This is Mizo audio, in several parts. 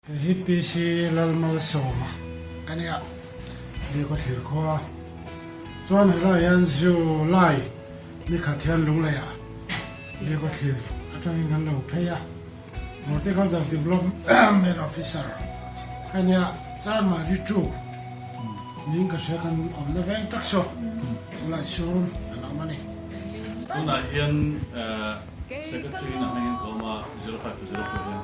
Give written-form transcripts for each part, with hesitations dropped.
Hei hi PC Lalmalsawma a nia, Lehkhaw thlir khua. Chuan helaiah hian July ni khat hian Lungleiah Lehkhaw thlir atangin kan lo phei a, Horticulture Development Officer ka nia, Chanmari 2 niin ka hria kan awmna veng tak saw chulai chhung an awm a ni. Tunah hian Secretary in a hmangin ka awm a, 05 to 04 hian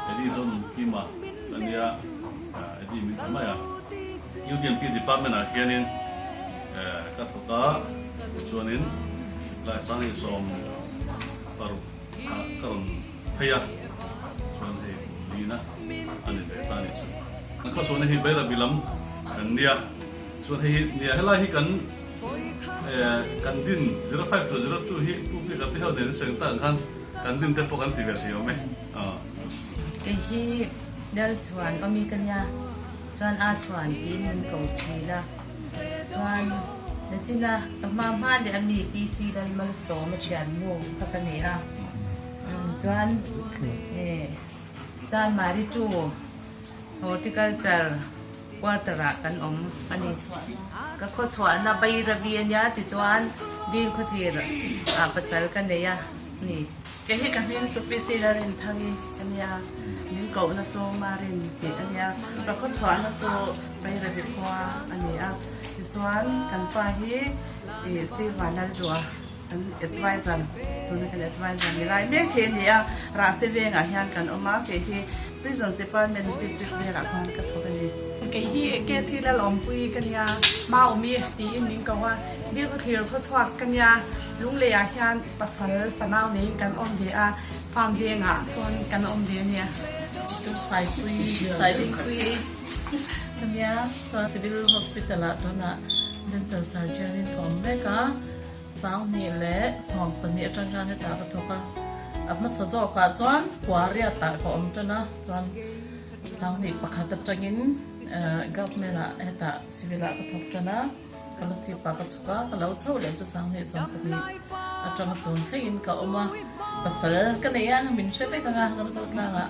Eddie Zonun Kima a nia, Eddie min ti mai a. UDMP department ah hianin ka thawk a, tichuanin lai 2016 ah ka rawn phei a, chuan hei lina a ni ve ta a nih chu. Kan khawchhuahna hi Bairabi lam kan nia, chuan hei hi nia helai hi kan Kan din 05 to 02 hi Pu Pika te ho nen sawi ang khan kan din te pawh kan ti ve thei awm e. Kei hi Lalchhuan awmi ka nia, chuan a chhuan tiin min ko thin a, chuan nachina ka hma hma leh ami PC Lalmalsawma thiannu kha ka ni a, chuan Chanmari tu Horticulture Quarter ah kan awm a ni. Ka khawchhuahna Bairabi a nia tichuan Bilkhawthlir ah pasal ka nei a ni. Kei hi ka hming chu PC Lalrinthangi a nia, min kohna chu Marin tih a nia, ka khawchhuahna chu Bairabi khua a ni a, tichuan kan pa hi Silva Laldua. Kan advisor, tuna kan advisor ni lai mek hi a ni a, Rahse vengah hian kan awm a, kei hi Prisons Department District Jail ah khuan ka thawk a ni. Kei hi KC Lalawmpui ka nia, Maumi tiin min ko a, Bilkhawthlir khawchhuak ka nia, Lungleiah hian pasal fanau neiin kan awm ve a, farm vengah sawn kan awm ve a nia. Chu Saipui, Saipui ka nia, chuan Civil Hospital ah tunah Dental Surgeon in ka awm mek a. 2012 atang khan hetah ka thawk a, a hmasa zawkah chuan Kuariatah ka awm tan a, chuan 2001 atangin government ah hetah civil ah ka thawk tan a, scholarship ah ka chhuk a, ka lo chho leh chu 2012 atanga tun thlengin ka awm a, pasal ka nei a, min hre vek ang a, Ramzotlangah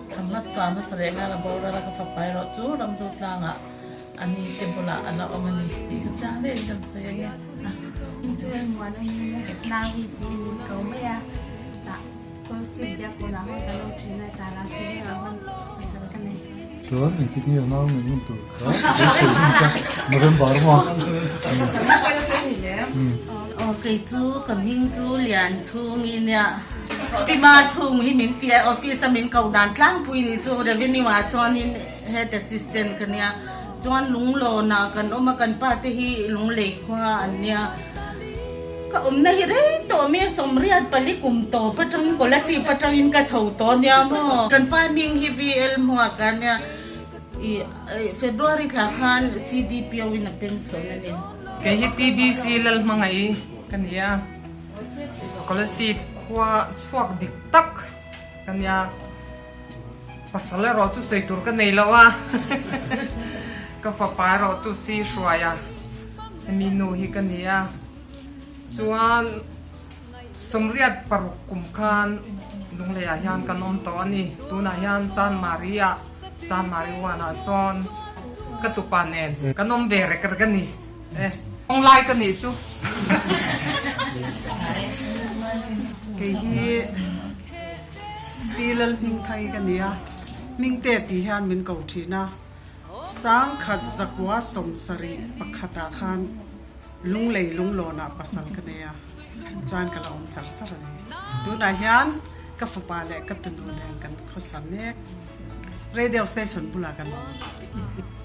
thla hmasa hmasa leh nghal a boral a ka fapa erawh chu Ramzotlangah A ni te bulah a la awm a ni tih ka chiang deuhin kan sawi ang e. In chu en muan a ni a, nau hi tiin min ko mai a, tah Kawlsip Diakkawnah hawn ka lo thin a, tah lah Sivengah hawn pasal ka nei. Chuan engtik nge nau nei hun tur kha beisei hun kha November maw? Pasal na pawh ila sawi ni le. Aw kei chu ka hming chu Lian Chhungi nia, Pima Chhung hi min ti a, office a min ko dan tlangpui ni chu revenue ah sawnin Head assistant ka nia, chuan Lunglawnah kan awm a, kan pa te hi Lunglei khua an nia. Ka awmna hi rei tawh mi a sawmriat pali kum tawp atangin Kolasib atangin ka chho tawh nia maw. Kan pa hming hi VL Hmuak a nia, ih February thla khan CDPO in a pension a ni. Kei hi TBC Lalhmangaih ka ni a, Kolasib khua chhuak dik tak ka nia. Pasal erawh chu sawi tur ka nei lo a, ka fapa erawh chu si hruai a, hemi nu hi ka ni a, chuan 86 kum khan Lungleiah hian kan awm tawh a ni, tunah hian Chanmari ah, Chanmari one ah sawn ka tupa nen kan awm ve rek rek a ni e, kawnglai ka nih chu. Kei hi. Pi Lalhmingthai ka ni a, Hmingte tih hian min ko thin a, 1971 ah khan Lunglei Lunglawnah pasal ka nei a, chuan ka la awm char char a ni. Tunah hian ka fapa leh ka tunu nen kan khawsa mek, Radio station bulah kan awm.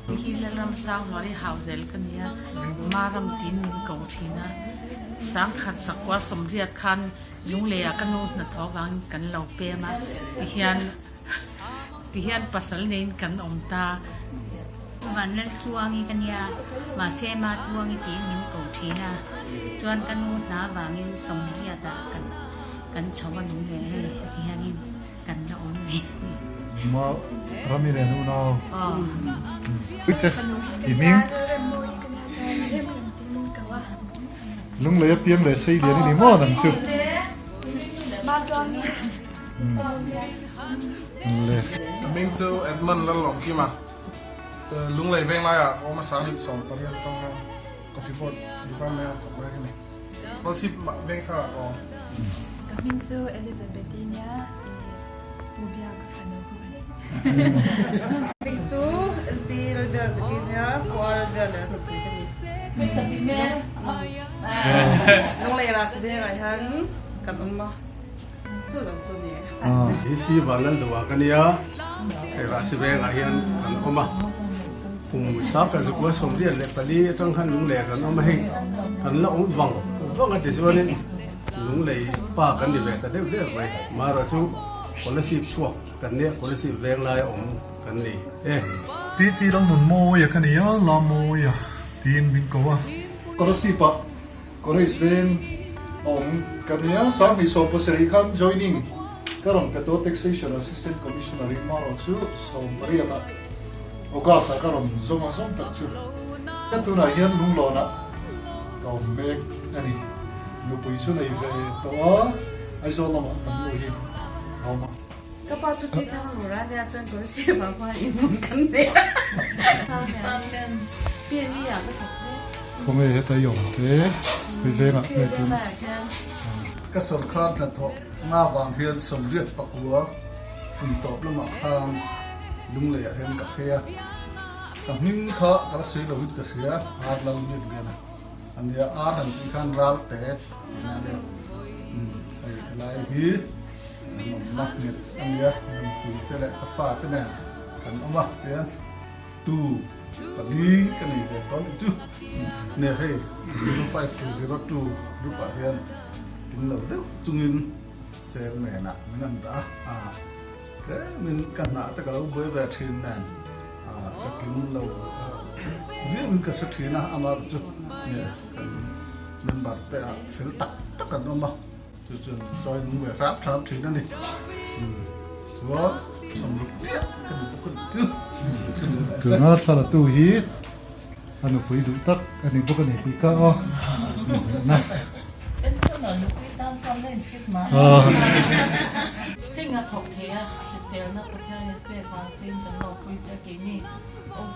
Hi Lalramsangzual i hau zel ka ni a, Maram tiin min ko thin a, 1980 khan Lungleiah ka nu hnathawh vangin kan lo pem a, tihian tihian pasal neiin kan awm ta. Vanlal Tluangi ka nia, mahse Ma Tluangi tiin min ko thin a, chuan ka nu hna vangin Sawmriatah kan kan chho a Lunglei hei tihianin kan la awm ve. Ma Rami nen unau. Puite i hming. Lunglei a piang leh sei lian i ni maw nang chu? Le. Ka hming chu Edmund Lalawmkima, Lunglei Venglaiah ka awm a, 18 atanga Coffee Board Department ah thawk lai ka ni. Kawlchhip Vengthar ah ka awm. Ka hming chu Elizabeth i nia, i Pu Biak fanu khu ka ni. Ka hming chu LP Lalbiak ka ti nia, Pu Lalbiak leh Nupui ka ni. Lunglei Rasi Vengah hian kan awm a, chu lo chu ni. DC Vanlalduha ka nia, hei Rasi Vengah hian kan awm a, kum sangkhat zakua 84 atang khan Lunglei ah kan awm a, hei kan la awm vang vang a tichuanin Lunglei pa kan ni ve ta deuh deuh mai, marawh chu Kolasib chhuak kan nia, Kolasib Venglai a awm kan ni e. TT Lalnunmawia ka nia, Lamawia tiin min ko a. Kolasib ah College veng a awm ka nia, 2017 khan joining ka rawn pe tawh Taxation Assistant Commissioner in marawh chu 18 ah August ah ka rawn zawm a, zawm tak chu ka tunah hian lunglawnah ka awm mek a ni. Nupui chu nei ve tawh a, Aizawl lamah kan nu hi a awm a. Ka pa chu tui thang rur a nia chuan kawr sir vang khuan in hmun kan nei a. Department PME ah ka thawk hle. Khawnge heta i awm te hei vengah nge tun. Ka sawrkar hnathawh nga vang hian 89 kum tawp lamah khan Lungleiah hian ka phei a, ka hming kha ka la sawi loin ka hria, Ar Lalbiakliana a nia, Ar han tih khan Ralte tihna a nia, hei helai hi. Nawmna nghet a nia, nunpui te leh ka fa te nen kan awm a tian tu pali ka nei ve tawh anih chu. Nia hei 05202 group ah hian in lo deuh chungin chairman ah min an dah a, tlemin ka hnah te ka lo buai ve thin nen ka tling lo viauin ka hre thin a, amah chu nia kan member te ah fel tak tak an awm a. Chu chuan chawi nung ve hrap hrap thin a ni. Chuan 60 chiah ka ni bawk a ni chu. Tuna thlalatu hi a nupui duh tak a ni bawk a ni tih ka aw. Na. Thing a thawk thei a, hriselna Pathianin pek vang chein kan lo pui che keini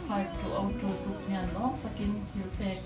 05 to 02 group hian lawm takin thil pek.